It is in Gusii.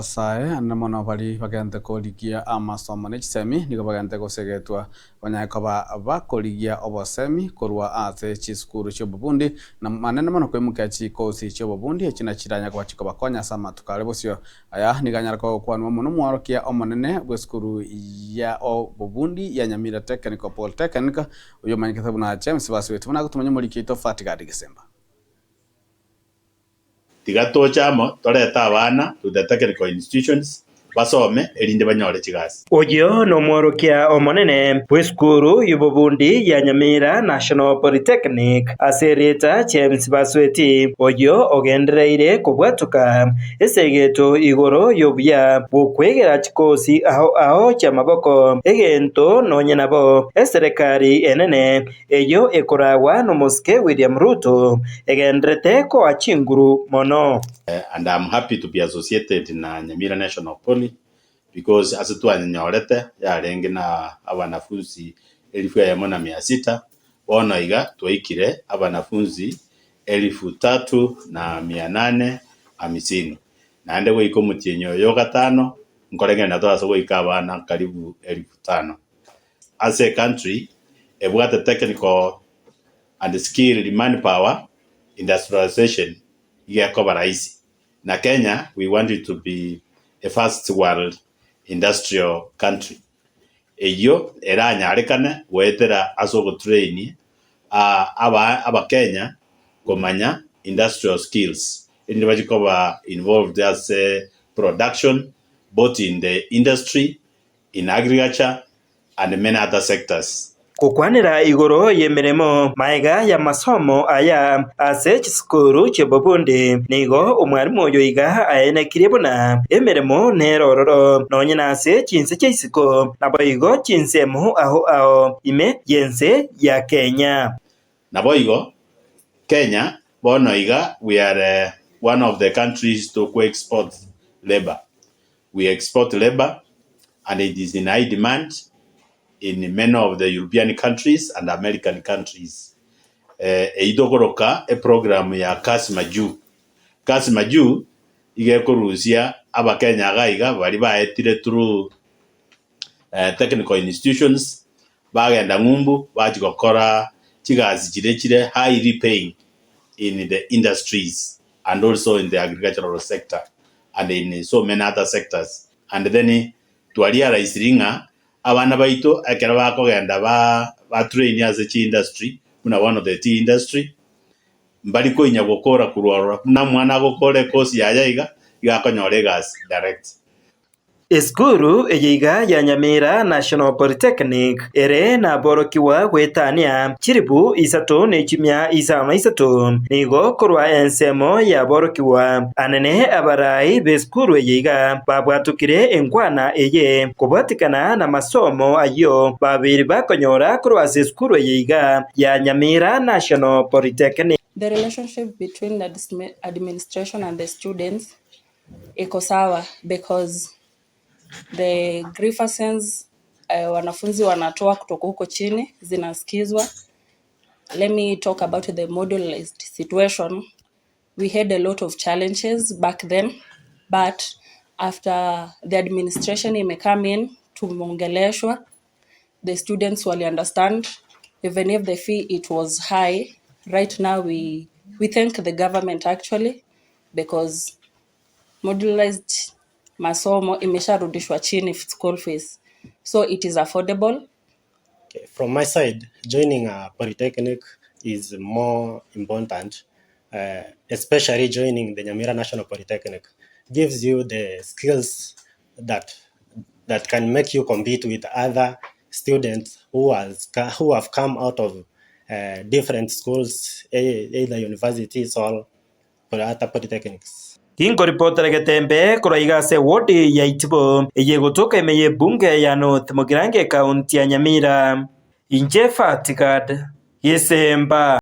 Abasae ande mono baria bagente korigia amasomo ne chisemi nigo bagente gosegetwa banyare koba bakorigia obosemi korwa ase chisukuru chi'obobundi, na manene mono koimokia chikosi chi'obobundi echi nachiranye koba chikobakonya ase amatuko are bosio. Aya nigo anyare koba gokwanwa amo nomworokia omonene bw'esukuru ya obobundi ya Nyamira Technical Polytechnic oyio omanyekete buna James Basweti buna agotomanya omoriki oito Fatgard Gesemba. Tiga toche amo torete abana to the technical institutions basome erinde banyore chigasi. Oyio nomworokia omonene bw'esukuru y'obobundi ya Nyamira National Polytechnic ase erieta James Basweti, oyio ogendereire kobwatoka esegeto igoro y'obuya bw'okwegera chikosi ao ao chi'amaboko, egento nonye nabo eserekari enene eyio ekoragwa nomosike William Ruto, egendererete koa chinguru mono. And am happy to be associated na Nyamira National Poly because ase twanyenyorete yarenge na abanafunzi elifu eyemo na mia sita, bono iga twaikire abanafunzi elifu tatu na mia nane hamisini. Naende goika omotienyi oyo o gatano nkorengereria toase goika abana karibu elifu tano. Ase ecountry ebwate technical and skilled manpower, industrialization iga ekoba rahisi. Na Kenya we want it to be a first world industrial country. Eyio eranyarekane goetera ase ogotrain aba abakenya komanya industrial skills erinde bachie koba involved ase production both in the industry in agriculture and many other sectors. Gokwanera igoro y'emeremo magega y'amasomo aya ase chisukuru chi'obobundi, nigo omwalimu oyo iga aenekirie buna emeremo nere ororo, nonye nase chinse chia isiko, naboigo chinsemo ao ao ime y'ense ya Kenya. Naboigo, Kenya bono iga we are one of the countries to export labour. We export labour and it is in high demand in many of the European countries and American countries. Eyio tokoroka eprogram ya Kazi Majuu. Kazi Majuu iga ekorusia abakenya iga iga baria baetire through technical institutions bagenda ng'umbu bachia gokora chigasi chiria chire highly paying in the industries and also in the agricultural sector and in so many other sectors. And then twarealisiri ng'a abana baito ekero bakogenda ba batrain ase chi industry buna bono the tea industry, mbari koinya gokora korwa ororo, buna omwana agokora ecourse yaye iga, iga akonyora egasi direct. Esukuru eye iga ya Nyamira National Polytechnic ere naborokigwa goetania chilifu isato ne chimia isano na isato nigo korwa ensemo yaborokigwa anene abarai b'esukuru eye iga babwatokire enkwana eye kobwatikana namasomo ayio babeire bakonyora korwa ase esukuru eye iga ya Nyamira National Polytechnic. The relationship between the administration and the students iko sawa because the grievances wanafunzi wanatoa kutoka huko chini zinasikizwa. Let me talk about the modularized situation. We had a lot of challenges back then but after the administration ime come in tumeongeleshwa the students wali understand even if the fee it was high right now we, we thank the government actually because modularized masomo imesharudishwa chini school fees so it is affordable Okay, From my side, joining a polytechnic is more important, especially joining the Nyamira National Polytechnic. Gives you the skills that that can make you compete with other students who has who have come out of different schools, either universities or other polytechnics. Tinkoripotera getembe korwa iga ase ewodi ya Itibo, eye egotoka ime y'ebunge ya North Mugirango ekaunti ya Nyamira. Inche Fatigad Gisemba.